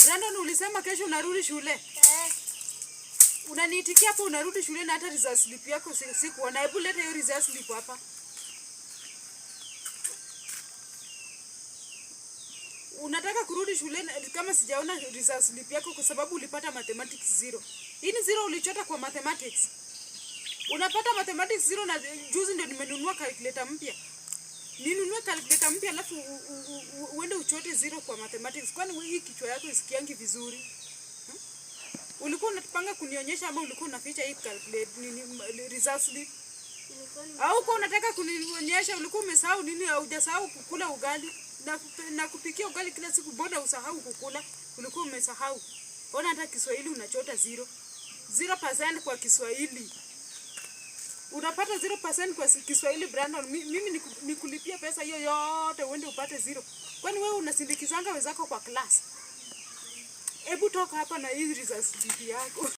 Brandon, ulisema kesho unarudi shule. Eh. Unaniitikia hapo unarudi shule na hata result slip yako sikuona. Hebu leta hiyo result slip hapa. Unataka kurudi shule kama sijaona result slip yako kwa sababu ulipata mathematics zero. Hii ni zero ulichota kwa mathematics. Unapata mathematics zero na juzi ndio nimenunua calculator mpya. Ninunue calculator mpya alafu uende uchote zero kwa mathematics. Kwani hii kichwa yako isikiangi vizuri? Ulikuwa unapanga kunionyesha ama ulikuwa unaficha hii calculate nini result slip? Au uko unataka kunionyesha ulikuwa umesahau nini? Hujasahau kukula ugali na kupikia ugali kila siku, mbona usahau kukula? Ulikuwa umesahau. Ona hata Kiswahili unachota zero. 0% kwa Kiswahili. Unapata 0% kwa Kiswahili, Brandon. Mimi nikulipia pesa hiyo yote uende upate zero. Kwani wewe unasindikizanga wenzako kwa class? Hebu toka hapa na hii result slip yako.